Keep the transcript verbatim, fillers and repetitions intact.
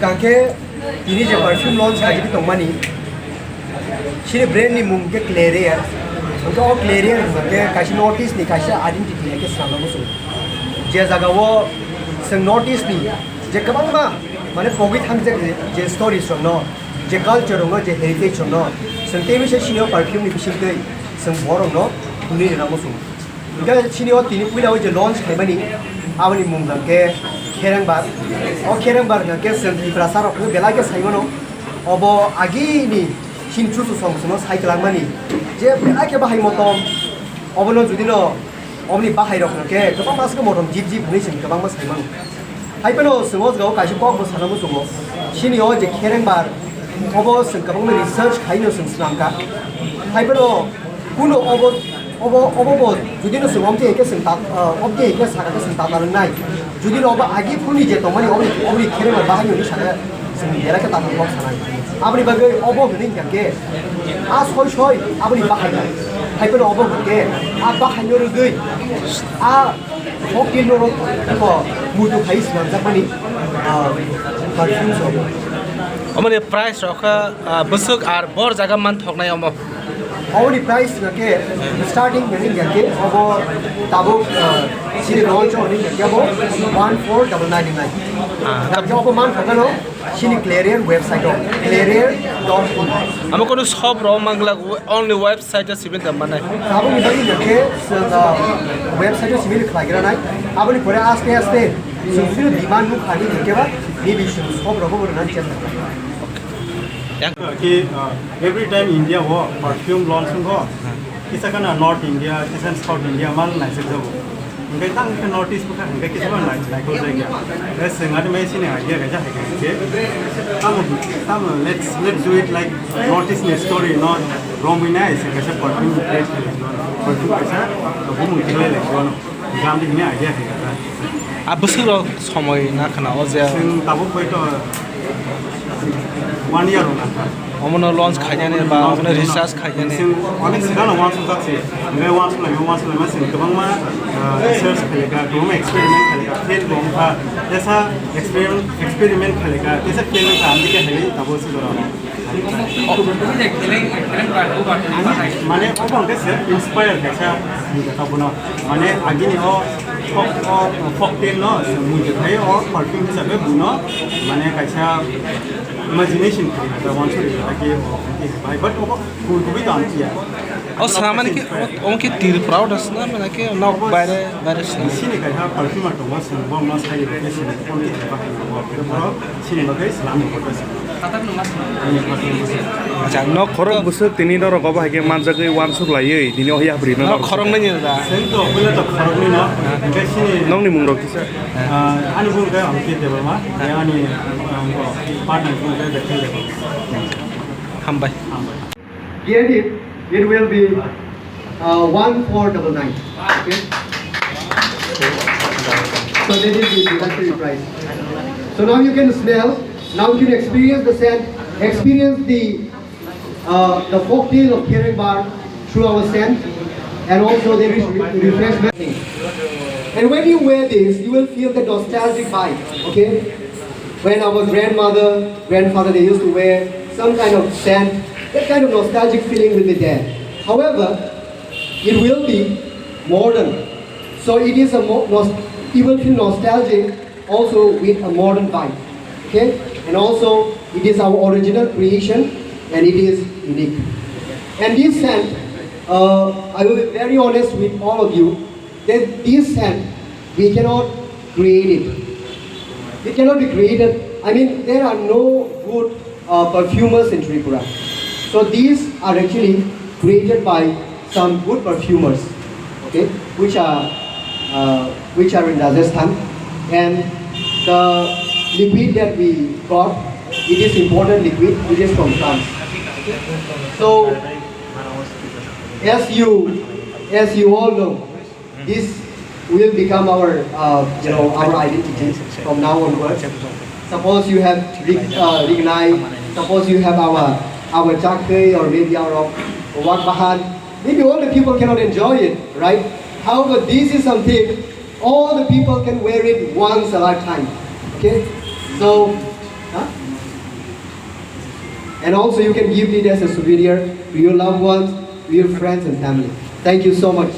Kangkhe tini je perfume launch khaijagwi tongmani, chini brand ni mung khe Clairier. Hwnkhe o Clairier hwnkhe kaisa North East ni kaisa identity hai khe swnamna muchungo. Je jaga o chwng North East ni je kwbangma mane pogwi thangjak je, je stories rok no, je culture rok no, je heritage rok no, chwng tei mise chini o perfume ni bisingtwi chwng borok no thumni rwna muchungo. Hingke chini o tini puila o je launch khaimani, aboni mung hingke Kherengbar. O Kherengbar hingke chwng Tiprasa rok belai khe saimano. Obo agini chini chuchu song songno sai kwlangmani. Je belai khe bahai motom. Obono judino oboni bahai rok hingke kwbangma se motom jip jip hinui chwng kwbangma saimano. Hai phano chwng o jaga o kaisa kok bo sana muchungo. Chini o je Kherengbar, obo chwng kwbangma research khaino chwng swnamkha. Hai phano kuno obo, obo, obo bo judino chwng omtwi hai khe chwng ta, ah, omtwi hai khe saka khe chwng ta narwknai. Judino obo agi phuruni je tongmani oboni, oboni Kherengbar bahaino hinwi saka chwng belai khe ta narwk sanai. Aboni bagwi obo hinwi hwnkha khe a soi soi aboni bahai nai. Hai phano obo hwnkhe a bahaino rwgwi a Folktale no rok ko muitu khai swnamjakmani, ah, perfumes rok. Omoni price rok kha, ah, bwswk ar bor jaga man thoknai omo. Oboni price hingke starting hingke obo tabuk, ah, chini launch hingke obo one four double nine nine. Ah, Hingke obo man thoknai no chini Clairier website o, clairier dot in. Amo kono shop rok mangla, only website o sibin da manai. Tabuk ni bagwi hingke, ah, website o sibin khlai gira nai. Aboni pore aste aste chwng phiro demand nuk khani hingke ba, maybe chwng shop rok bo rwna chesta khlai. Yang Ki, uh, every time India o perfume launch wngkho, kisa kana North India, kisa South India mal naisik jago. Hingke tang khe North East bwkha hingke kisa ba nai-, naikol jagya. Hingke chwng ani mai sini idea kaisa hai khe, tamo, tamo, let's, let's do it like North East ni story, no, romwi nai, se kaisa perfume create khe, perfume kaisa, bumung khe lai lai, no. Gandhi hwnwi idea khaikha. A bwswk rok somoi na khna o je. Chwng tabuk bai to one year rok nankha. Omono launch khainani ba omono research khainani. Chwng onek swkang no uansukjak se. Hwnwi uansuk laima, uansuk laima chwng kwbangma, ah, research khaikha, kwbangma experiment khaikha, fail bo wngkha. Tesa experiment, experiment khaikha, tesa fail wngkha, amtwi khe hai tabuk se jora. Mane obo hwnkhe se inspire kaisa mui kha bono. Mane agini o folk, o folktale no se mui kha o perfume hisabe buino mane kaisa imagination khe kha wansuri kha ki o khe bai, but obo kubui to amchiya. O samani khe o, o khe Tripura o das na mane khe nok baire baire sna. Sini kaisa perfume tongo, se bo ma sai khe sini ko khe bahai ko. Chini bagwi swnam rwkha se. Acha, nok khorok bwswk tini norok obo hai khe manjagwi uansuk laiwi tini o yapri no nok khorok nai ni da. Chwng to puila to khorok nai no. Hingke chini nokni mung rok kisa. Ah, ani mung khe Ankit Debbarma, ani, ah, partner mung khe Debbarma. Hambai. Hambai. Get it? It will be, uh, one four double nine. Okay? So that is the introductory price. So now you can smell, now you can experience the scent, experience the, uh, the folktale of Kherengbar through our scent, and also there is re-, refreshment. And when you wear this, you will feel the nostalgic vibe, okay? When our grandmother, grandfather, they used to wear some kind of scent, that kind of nostalgic feeling will be there. However, it will be modern. So it is a mo-, nos-, you will feel nostalgic also with a modern vibe. Okay? And also, it is our original creation and it is unique. And this scent, uh, I will be very honest with all of you, that this scent, we cannot create it. It cannot be created. I mean, there are no good, uh, perfumers in Tripura. So these are actually created by some good perfumers, okay, which are, uh, which are in Rajasthan. And the liquid that we got, it is imported liquid, it is from France. So as you, as you all know, this will become our, uh, you know, our identity from now onwards. Suppose you have Rig-, uh, Rignai, suppose you have our, our Chakhei or maybe our Wakbahan, maybe all the people cannot enjoy it, right? However, this is something all the people can wear it once a lifetime. Okay? So, Huh? And also you can give it as a souvenir to your loved ones, to your friends and family. Thank you so much.